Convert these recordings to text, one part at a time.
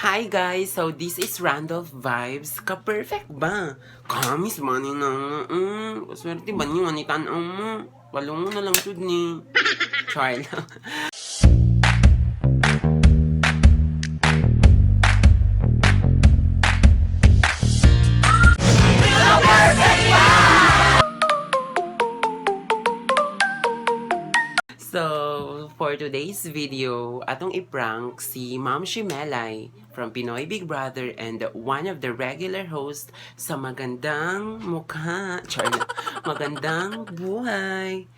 Hi guys! So this is Randolph Vibes. Ka-perfect ba? Kamis ba ni na? Swerte ba ni ni tan-aw mo? Walong mo na lang jud ni. Char lang. So, for today's video, atong i-prank si Ma'am Shimelay from Pinoy Big Brother and one of the regular hosts sa Magandang Mukha. Char lang. Magandang Buhay.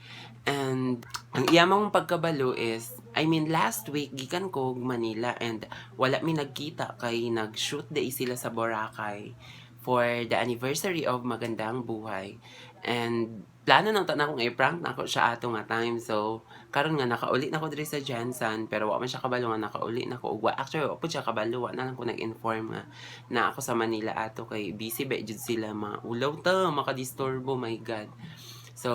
And ang iya mong pagkabalo is, I mean, last week, gikan ko og Manila and wala mi nagkita kay nag-shoot day sila sa Boracay for the anniversary of Magandang Buhay. And plano nang tanan akong i-prank na ako siya ato nga time. So, karon nga nakauli na ko diri sa Jensen pero wa man siya kabalo nga nakauli na ko ug actually wa pud siya kabalo, wa na lang ko nag-inform nga na ako sa Manila ato kay busy ba jud sila, maulaw ta makadisturbo, my God. So,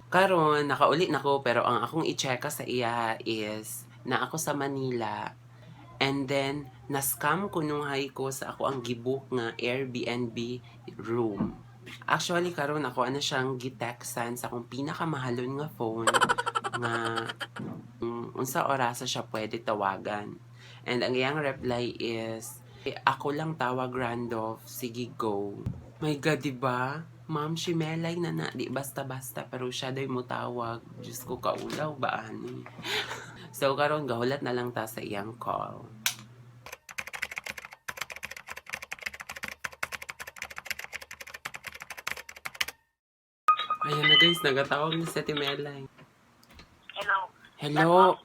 karon nakauli na ko pero ang akong i-checka sa iya is na ako sa Manila and then na-scam kunuhay ko sa ako ang gibook nga Airbnb room. Actually, karon ako ano siyang gitextan sa akong pinakamahalon nga phone nga unsa orasa siya pwede tawagan. And ang iyang reply is, "Ako lang tawag Randolph, sige go." My God, di ba? Ma'am, si Melay na na, di basta-basta, pero siya daw mo tawag. Diyos ko, kaulaw ba, ani? So, karon gahulat na lang ta sa iyang call. Ayan na guys, nagatawag na si Ate Melay. Hello. Hello.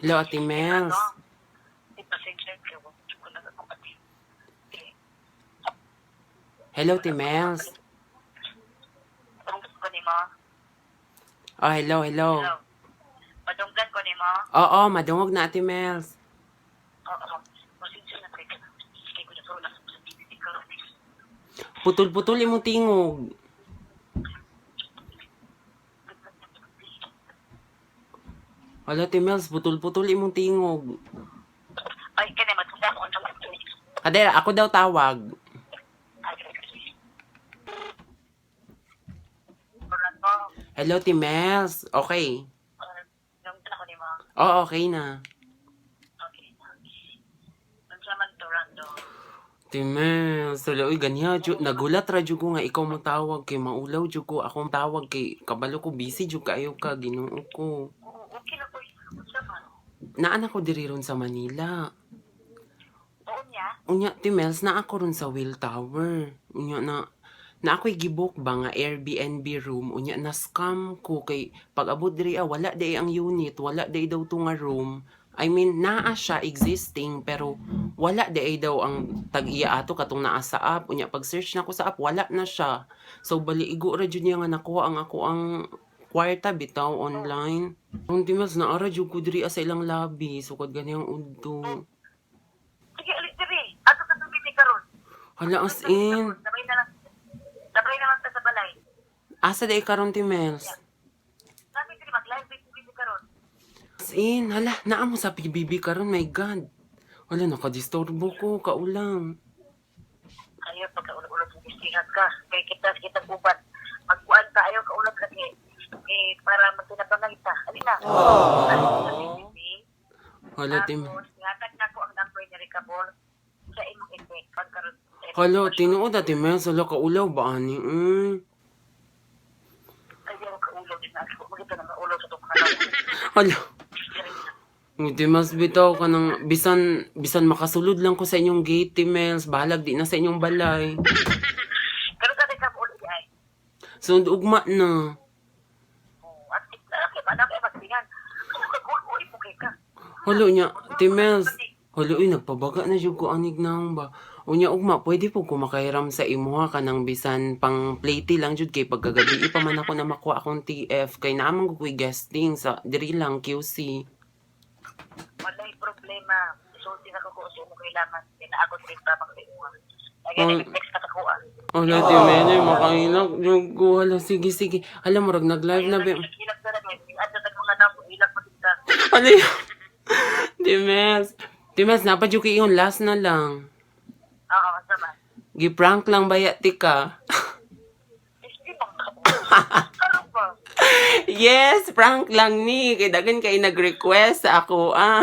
Hello, Ate Mels. Ano? Ko na ako ati. Hello, Ate Mels. Padunggan ko nimo. Oh, hello, hello. Hello. Padunggan ko nimo. Oo, madungog na Ate Mels. Oo. Pasensya na kay kay ko na sa TV ko. Putol-putol imong tingog. Hala, Ate Mels, putol-putol imong tingog. Ay, kani madunggan ko unsa man. Kadera, ako daw tawag. Hello, Ate Mels. Okay. Nung ko nimo. Oo, okay na. Okay. Unsa man to Rando? Ate Mels, hala, uy, ganiya, ju, nagulat ra jud ko nga ikaw mo tawag kay maulaw jud ko. Akong tawag kay kabalo ko busy jud kaayo ka, Ginoo ko. Oo, okay na ko. Unsa man? Naan ako diri ron sa Manila. Oo niya. Unya, Ate Mels, na ako ron sa Will Tower. Unya na, na ako'y gibook ba nga Airbnb room. Unya, na scam ko kay pag abot diri ah, wala day ang unit, wala day daw to nga room. I mean, naa siya existing pero wala day daw ang tag-iya ato katong naa sa app. Unya, pag search na ko sa app, wala na siya. So, baliigo ra jud niya nga nakuha ang ako ang kwarta bitaw online. Ang Ate Mels, naara jud ko diri ah, sa ilang lobby. Sukad gani ang udto. Sige, ulit diri. Ato ka tubig karon. Hala, as in. Sabay na lang. Sabay na lang ta sa balay. Asa day karon ti Mels? Sabi diri mag-live with TV karon. As in, hala, naa mo sa PBB karon, my God. Hala, nakadisturbo ko, kaulam. Ayaw pagka ulo-ulo istihan ka. Kay kita kitang uban. Magkuan ta ayaw kaulog kasi eh, para magtinabangay ta. Alin na. Oh. Hala, ti Tapos, nihatag na ko ang number ni Ricabol sa imong effect. Pagkaroon sa imong Hala, tinuod ati Mels, hala, kaulaw ba ani? Ayaw kaulo din na ako. Magita na maulo sa itong kalaw. Hala. Ti Mels, bitaw ka ng, bisan, bisan makasulod lang ko sa inyong gate, ti Mels. Bahalag di na sa inyong balay. Pero sa ka maulo di ay. So, ugma na. Oh, at okay, ba na kay magtingan. Ano ka uy mo kay ka. Hala, unya, ti Mels. Hala, uy, nagpabaga na jud ko anig naong ba. Unya, ugma, pwede po ko makahiram sa imuha ka ng bisan pang plate lang jud kay pagkagabi pa man ako na makuha akong TF kay naman ko ko'y guesting sa diri lang QC. Walay problema. Isulti na ko kung sa imong kailangan. Kaya na ako din pa sa imo. Kaya Oh. nag-text na kakuha. Hala, ti Mel, makahinak jud ko. Hala, sige, sige. Hala, murag nag-live na ba. Ilak na lang. Yung adto tag mga namo, ilak pa kita. Hala, ti Mels. Timas, naa pa jud koy ingon, last na lang. Oo, sama. Gi-prank lang baya tika. Hindi bang ka? Karon ba? Yes, prank lang ni. Kay daghan kay nag-request sa ako ah.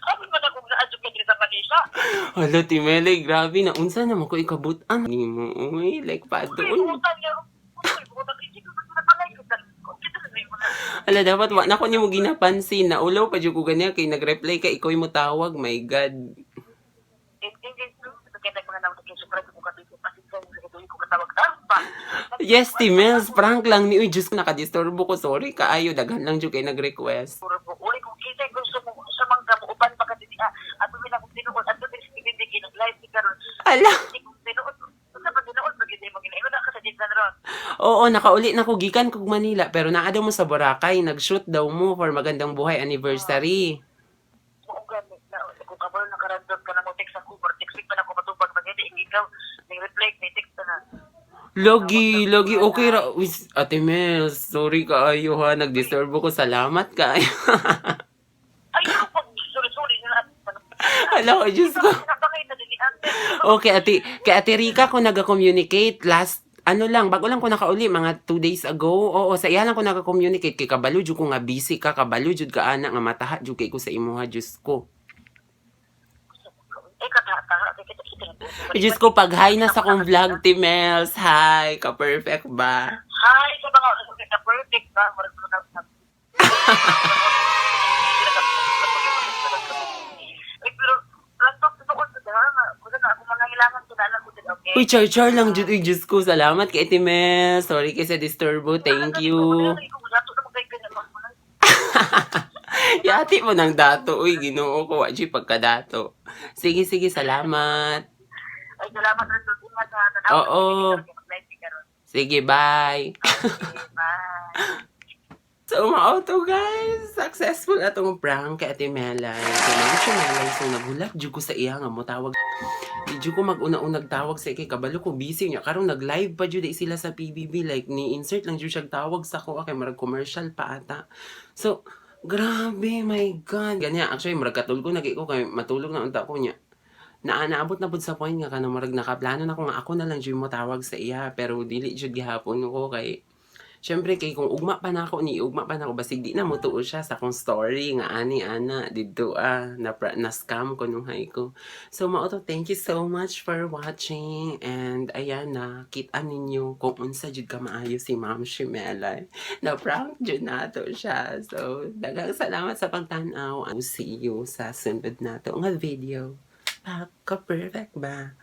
Abi man akong naadyo ka diri sa Manila. Hala, Timelay, grabe na. Unsa naman ko ikabut-an nimo. Uy, like pa Uy, doon. buutan niya. Uy, buutan. Hindi ko na kita. Kung kita na mo na. Hala, dapat wa na ko nimo ginapansin. Naulaw pa jud ko ganyan kay nag-reply ka ikaw mo tawag. My God. Hindi, hindi. Kaya mga naman kay surprise ko kadto pasensya mo sa ko katawag ba. Yes, Timels, prank lang ni. Uy, Diyos ko, nakadisturbo ko. Sorry kaayo. Daghan lang jud kay nag-request. Puro ko uli kung kita gusto mo sa mangga mo uban pa ka dinhi ah. Ato mi na kung tinuod ato diri sa PBB kay nag-live ni karon. Ala. Hindi kung tinuod sa ba tinuod ba gid mo ginaingon na ka sa Jinsan ron. Oo, nakauli na ko gikan kog Manila pero naa daw mo sa Boracay, nag-shoot daw mo for Magandang Buhay anniversary. Mao gani na kung kabalo na karandom ka na mo text ako or text pa na ko matubag man gani ikaw ning reply ni text na. Logi, logi, okay ra. Uy, Ate Mel, sorry kaayo ha, nag-disturbo ko. Salamat kaayo. Ay, ako pag sorry sorry na lahat. Hala ko, Diyos ko. Pinapakita din ni Ante. Okay, ate, kay Ate Rica ko nag-communicate last, ano lang, bago lang ko nakauli, mga 2 days ago. Oo, sa iya lang ko nag-communicate. Kay kabalo, jud ko nga busy ka, kabalo, jud ka ana, nga mataha, jud kay ko sa imuha, Diyos ko. Eh, kataha, kay kita kita. Ay, Diyos ko, pag-hi na sa kong vlog, Timels. Hi, ka-perfect ba? Hi, sa mga ka perfect ba? Murag ko na. Eh, pero laptop totoo sa dama. Kusa na ako mangangailangan ko na alam ko din, okay? Uy, char-char lang, jud. Uy, Diyos ko, salamat kay Timels. Sorry kay sa disturbo. Thank you. Yati mo ng dato. Uy, Ginoo ko. Wa jud pagkadato. Sige, sige, salamat. Ay, salamat rin. Ingat ha. Tanaw. Oo. Sige, bye. Okay, bye. So, mao to guys. Successful atong prank kay Ate Melay. So, Ma'am siya Melay. So, naghulat jud ko sa iya nga mo tawag. Di jud ko mag-una-unag tawag sa kay kabalo ko busy niya. Karon nag-live pa jud eh sila sa PBB, like ni-insert lang jud siya tawag sa ko kay murag commercial pa ata. So, grabe, my God. Ganyan, actually, murag katulgo na ko kay matulog na unta ko niya. Na naabot na pud sa point nga kanang murag nakaplano na ko nga ako na lang jud mo tawag sa iya pero dili jud gihapon ko kay syempre kay kung ugma pa nako ni ugma pa nako basig di na motuo siya sa akong story nga ani ana didto ah na, na scam ko nung hay ko. So mao to, thank you so much for watching and ayan na kita ninyo kung unsa jud ka maayo si Ma'am Shimela. Na prank jud nato siya. So daghang salamat sa pagtan-aw. See you sa sunod nato nga video. Pagka perfect ba?